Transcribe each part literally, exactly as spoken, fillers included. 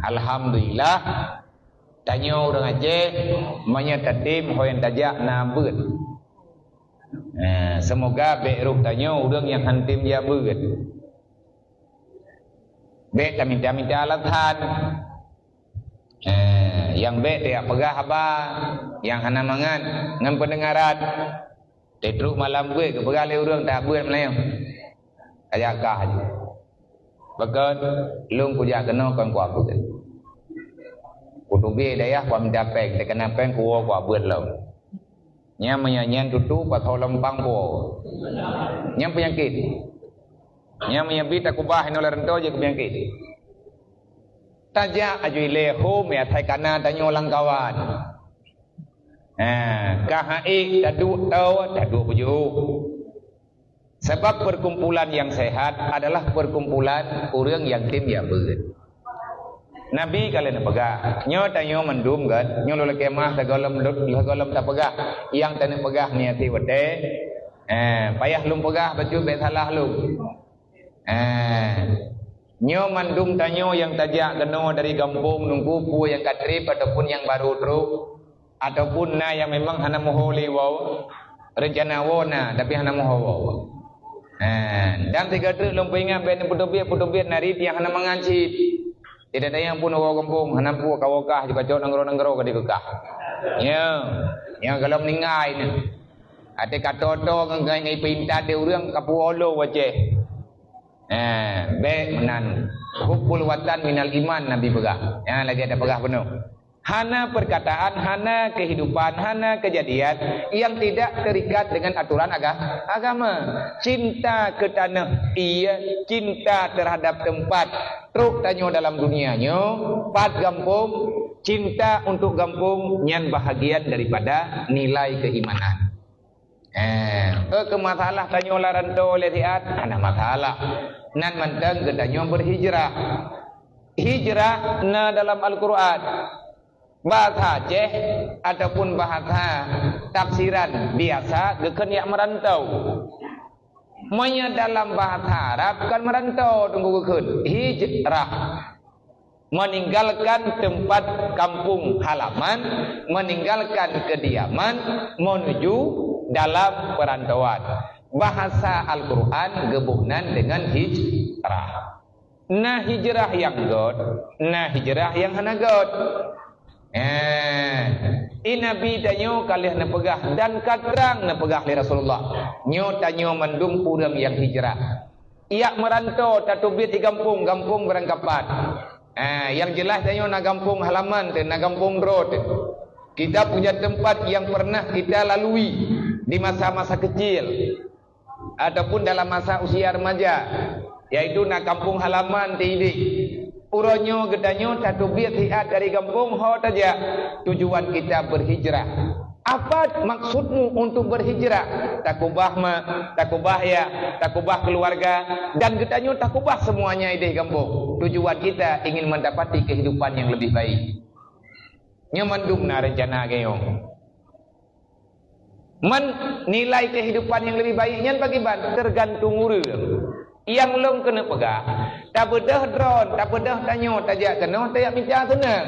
Alhamdulillah, tanyoe ureuëng Aceh, meunyoe tatem ho nyang tajak na beuet. Eh, seumoga bék roh tanyoe ureuëng nyang han tem jak beuet. Bék tamita-mita alasan. Eh, nyang bék tajak peugah haba nyang hana mangat ngon peundengaran. Teutrok malam beuet geupeugah lé ureuëng tajak beuet meulayeue. Tajak kah jih. Pakon, lôn kujak keunoe kon kuabeuet. Kuteubiet dayah kuminta péng, teukeuna péng kuwoe kuabeuet lom. Nyan meunyoe nyan tutoe pasoe lom pang po. Nyan peunyakét. Nyan meunyoe bi takubah inoe lam rantô jeuet keu peunyakét. Tajak aju ilée hom ya asai kana tanyoe lam kawan. Ha, ka haék taduek toe, taduek bujôh. Sabab perkumpulan yang sehat adalah perkumpulan ureuëng nyang tem jak beuet. Nabi ka lheueh neupeugah, nyoe tanyoe mandum kan, nyoe lôn lakée meuah sigohlom, sigohlom tapeugah, nyang taneuk peugah nyan até watée. Eh, payah lôn peugah bacut bék salah lôn. Eh, nyoe mandum tanyoe nyang tajak keunoe dari gampông nunggu peue nyang ka treb ataupun nyang barô trok, ataupun na nyang memang hana meuho lé woe, reuncana woe na, tapi hana meuho woe. Eh, dan sigoe treuk lôn peuingat bék neupeuteubiet-peuteubiet na riet nyang hana mangat cit. Tidak ada nyang pun woe gampông, hana peue ka woe kah, jipacok nanggroe-nanggroe ka dikeukah. Ya, nyang gohlom ninggai nyan. Até ka toto ngon, ngon, ngon peuintat di ureuëng ka puolo wajéh. Eh, bék meunan. Hubbul watan minal iman, Nabi peugah. Nyan lagée tapeugah bunoe. Hana perkataan, hana kehidupan, hana kejadian yang tidak terikat dengan aturan aga-, agama. Cinta ke tanah, iya, cinta terhadap tempat. Trok tanyoe dalam dunia nyoe, pat gampông, cinta untuk gampông nyan bahagian daripada nilai keimanan. Eh, eh, keu masalah tanyoe lam rantô lé siat, hana masalah. Nan mantong geutanyoe berhijrah. Hijrah na dalam Al-Quran. Bahasa Aceh ataupun bahasa tafsiran biasa geukheun jak merantau. Meunyoe dalam bahasa Arab kan merantau teungku geukheun, hijrah. Meninggalkan tempat kampung halaman, meninggalkan kediaman, menuju dalam perantauan. Bahasa Al-Quran geuboh nan dengan hijrah. Na hijrah nyang göt, na hijrah nyang hana göt. Eh, i Nabi tanyoe ka lheueh neupeugah dan ka trang neupeugah lé Rasulullah, nyoe tanyoe mandum ureuëng nyang hijrah. Jak merantô tateubiet di gampông, gampông barangkapat. Eh, nyang jeulaih tanyoe na gampông halaman teuh, na gampông droe teuh. Kita punya tempat yang pernah kita lalui di masa-masa kecil ataupun dalam masa usia remaja, yaitu na kampung halaman teuh idéh. Uroe nyoe geutanyoe tateubiet siat dari gampông ho tajak, tujuan kita berhijrah. Apa maksudmu untuk berhijrah? Takubah mak, takubah yah, takubah keluarga, dan geutanyoe takubah semuanya idéh gampông. Tujuan kita ingin mendapati kehidupan yang lebih baik. Nyoe mandum na rencana geutanyoe. Man, nilai kehidupan yang lebih baik nyan pakriban? Tergantung ureuëng. Nyang lôn keuneuk peugah, tabeudôh droe, tabeudôh tanyoe, tajak keunoe, tajak mita seunang.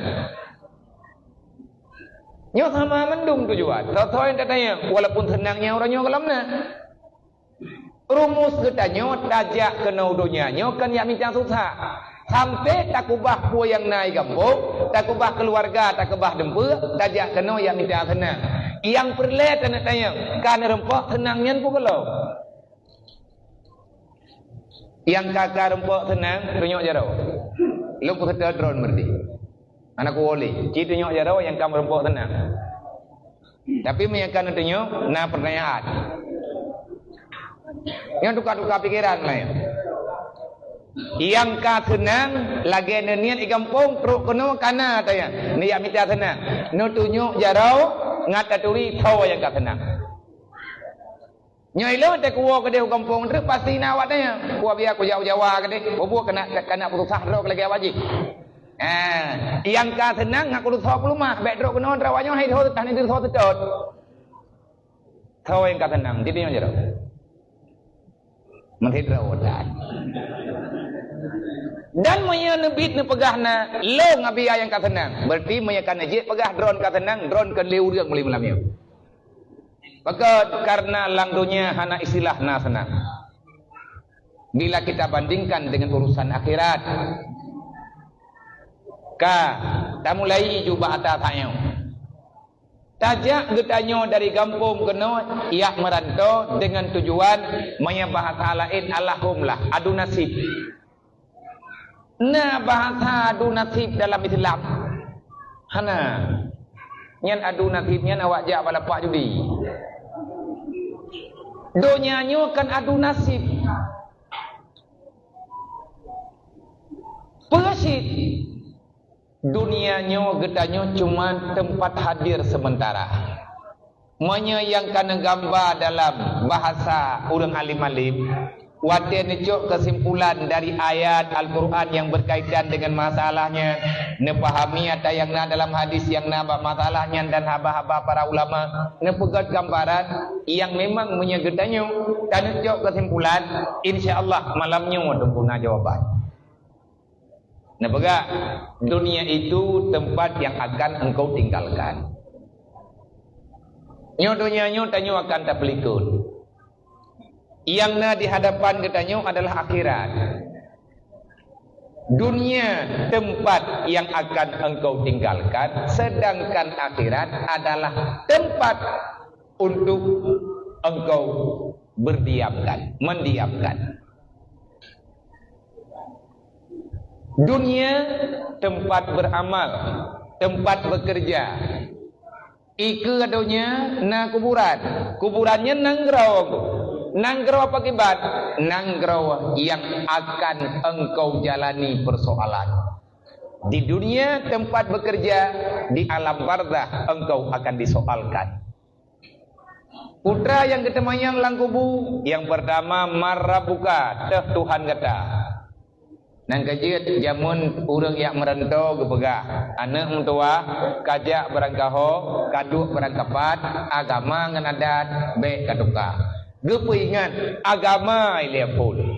Nyoe sama mandum tujuan. Soe-soe nyang tatanyong, walaupun seunang nyang uroe nyoe gohlom na. Rumus geutanyoe tajak keunoe donya nyoe kon jak mita susah. Sampai takubah peue nyang na i gampông, takubah keuluwarga, takubah dumpeue, tajak keunoe jak mita seunang. Nyang peureulée taneuk tanyong, ka neureumpok seunang nyan peue gohlom? Nyang ka, ka reumpok seunang, tunyok jaroe. Lôn kuseutôt droe meureuti. Hana kuwoe lé. Ci tunyok jaroe nyang ka meureumpok seunang. Tapi meunyo ka neutunyok, na peurtanyaan. Nyang tuka-tuka pikeran laén. Nyang ka seunang, lagée neuniet i gampông, trok keunoe ka na tanyong. Neujak mita seunang. Neutunyok jaroe, ngat taturi soe nyang ka seunang. Nyoe ilôn teuh kuwoe keudeh u gampông treuk pasti na awak nyan. Kuwoe biya kujak u Jawa keudeh, bubuet keuneuk, keuneuk peususah droe lagée awak jih. Ah, nyang ka seunang ngaku tusoe peuleumah, bék trok keunoe, droe nyoe hai tho, hana teusoe seutôt. Soe nyang ka seunang, di tanyoe jaroe. Meusidroe that. Dan meunyoe neubiet neupeugah na, lôn ngon biaya nyang ka seunang. Berarti meunyoe ka neujeuet peugah droen ka seunang, droen keu lé ureuëng mulai malam nyoe. Pakon? Karena lam donya hana istilah na seunang. Bila kita bandingkan dengan urusan akhirat. Ka, tamulai ju bak ata tanyoe. Tajak geutanyoe dari gampông keunoe jak meuranto dengan tujuan, meunyoe bahasa laén, Allahumlah, adu nasib. Na bahasa adu nasib dalam Islam? Hana. Nyan adu nasib nyan awak jak bak lapak judi. Donya nyoe kan adu nasib. Peue cit? Dunia nyoe geutanyoe cuma tempat hadir sementara. Meunyoe nyang ka neugamba dalam bahasa ureuëng alim-alim, watée neucok keusimpulan dari ayat Al-Quran nyang berkaitan dengan masalah nyan, neupahami ata nyang na dalam hadis nyang na bak masalah nyan dan haba-haba para ulama, neupeugét gambaran nyang memang meunyoe geutanyoe taneucok keusimpulan, insya Allah malam nyoe teupeu na jawaban. Neupeugah, dunia itu tempat yang akan engkau tinggalkan. Nyoe donya nyoe tanyoe akan tapeulikot. Nyang na di hadapan geutanyoe adalah akhirat. Dunia tempat yang akan engkau tinggalkan, sedangkan akhirat adalah tempat untuk engkau berdiamkan, mendiamkan. Dunia tempat beramal, tempat bekerja. Ikeue donya na kuburan. Kuburan nyan nanggroe. Nanggroe apa kiban? Nanggroe yang akan engkau jalani persoalan. Di dunia tempat bekerja, di alam barzakh engkau akan disoalkan. Putra nyang geuteumanyong lam kubu, nyang peurtama, "Man rabbuka?" Teuh Tuhan gata. Nyang keujeuet, jameun ureuëng jak meuranto geupeugah, aneuëk meutuwah, kajak beurangkaho, kaduek beurangkapat, agama ngon adat bék katuka. Geupeuingat, agama ilée phon.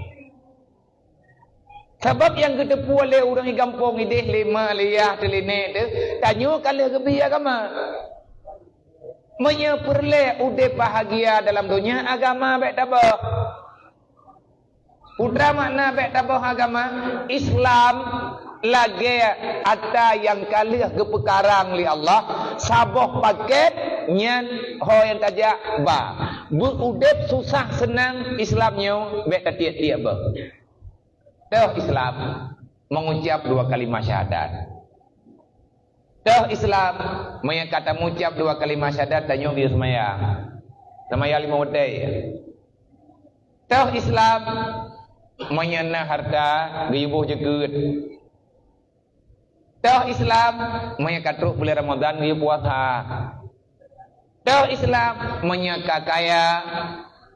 Sabab nyang geuteupeue lé ureuëng di gampông idéh lé ma lé yah teulinék teuh, tanyoe ka lheueh geubi agama. Meunyoe peureulée udeb bahagia dalam donya, agama bék taboh. Putra makna bék taboh agama, Islam lagée ata nyang ka lheueh geupeukarang lé Allah, saboh pakét nyan ho nyang tajak ba. Beu udeb susah seunang Islam nyoe bék tatiek-tiek boh. Teuh Islam, mengucap dua kalimat syahadat. Teuh Islam, meunyoe ka tamucap dua kalimat syahadat, tanyoe geuyue seumayang. Seumayang limong watée. Teuh Islam, meunyoe na hareuta, geuyue boh jeukeut. Teuh Islam, meunyoe ka trok buleuen Ramadhan geuyue puasa. Teuh Islam, meunyoe ka kaya,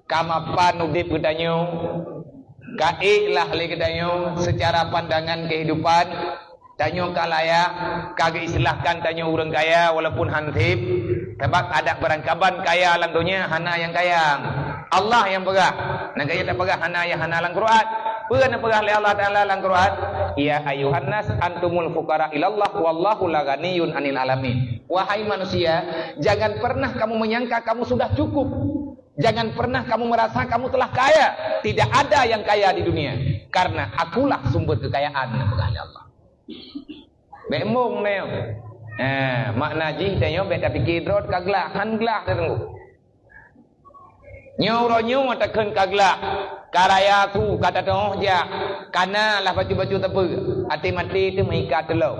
ka mapan udeb geutanyoe, ka ék lah lé geutanyoe, seucara pandangan keuhidupan, tanyoe ka layak, ka geuisilahkan tanyoe ureuëng kaya walaupun hanseb, sabab adak beurangkaban kaya lam donya hana nyang kaya. Allah nyang peugah. Nyang kaya tapeugah hana nyang hana lam Quran. Peue nyang peugah lé Allah Taala lam Quran? "Ya ayyuhan nas antumul fuqara ilallah wallahu la ghaniyyun 'anil alamin." Wahai manusia, jangan pernah kamu menyangka kamu sudah cukup. Jangan pernah kamu merasa kamu telah kaya. Tidak ada yang kaya di dunia. Karena akulah sumber kekayaan, peugah lé Allah. Bék embong nyoe. Ha, makna jih tanyoe bék tapike droe ka glah, han glah teungku. Nyoe uroe nyoe takheun ka glah, ka raya su, ka tateuoh jak, ka na lah bacut-bacut teupeu, até maté teuh meuikat teulông.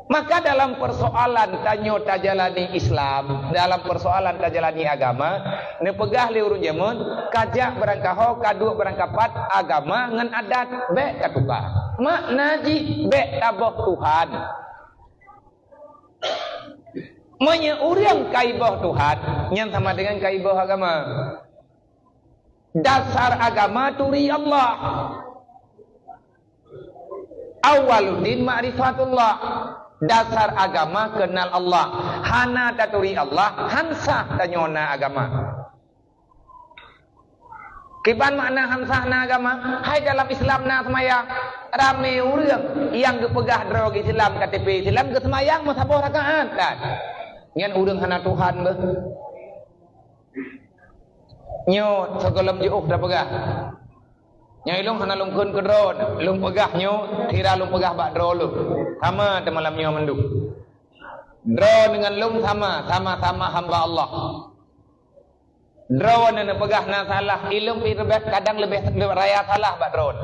Maka dalam persoalan tanyoe tajalani Islam, dalam persoalan tajalani agama, neupeugah lé ureuëng jameun, kajak beurangkaho, kaduek beurangkapat, agama ngon adat bék katuka. Makna jih bék taboh Tuhan. Meunyoe ureuëng ka iboh Tuhan, nyan sama dengan ka iboh agama. Dasar agama turi Allah. Awwaluddin ma'rifatullah. Dasar agama kenal Allah. Hana taturi Allah, han sah tanyoe na agama. Kiban makna han sah na agama, hai dalam Islam na seumayang. Ramé ureuëng nyang geupeugah droe geuh Islam, K T P Islam, geuseumayang meusaboh rakaat. Dan nyan ureuëng hana Tuhan beuh. Nyoe sigohlom jiôh tapeugah. Nyoe ilong hana lôn kheun keu droe, lôn peugah nyoe, sira lôn peugah bak droe lôn. Sama teumalam nyoe mandum. Droe deungon lôn sama, sama-sama hamba Allah. Droe neupeugah na salah, ilong pih leubeh, kadang leubeh, leubeh raya salah bak droe.